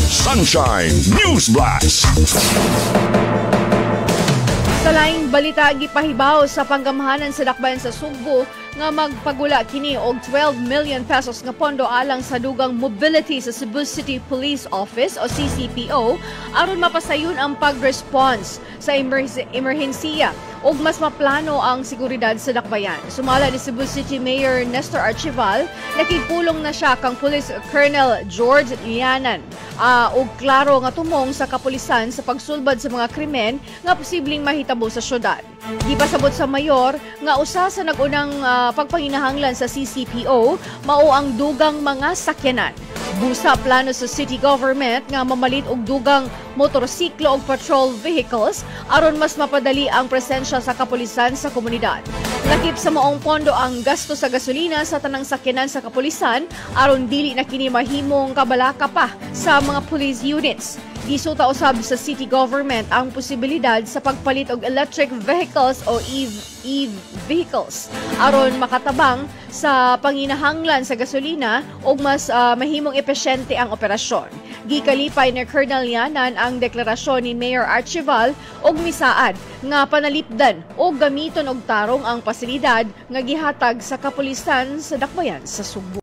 Sunshine News Blast. Sa laing balita, gipahibaw sa panggamhanan sa Dakbayan sa Sugbo nga magpagula kini og 12 million pesos nga pondo alang sa dugang mobility sa Cebu City Police Office o CCPO aron mapasayon ang pag-response sa emerhensiya ug mas maplano ang seguridad sa dakbayan. Sumala ni Cebu City Mayor Nestor Archival, nakigpulong na siya kang Police Colonel George Lianan ug klaro nga tumong sa kapulisan sa pagsulbad sa mga krimen nga posibleng mahitabo sa syudad. Gipasabot sa mayor nga usa sa nag-unang pagpanginahanglan sa CCPO mao ang dugang mga sakyanan. Busa plano sa city government nga mamalit og dugang motorsiklo og patrol vehicles aron mas mapadali ang presensya sa kapulisan sa komunidad. Lakip sa maong pondo ang gasto sa gasolina sa tanang sakyanan sa kapulisan aron dili na kini mahimong kabalaka pa sa mga police units. Gisuta usab sa city government ang posibilidad sa pagpalit og electric vehicles o EV vehicles aron makatabang sa panginahanglan sa gasolina ug mas mahimong epesyente ang operasyon. Gikalipay ni Colonel Yanan ang deklarasyon ni Mayor Archival ug misaad nga panalipdan o gamiton og tarong ang pasilidad nga gihatag sa kapulisan sa dakbayan sa Sugbo.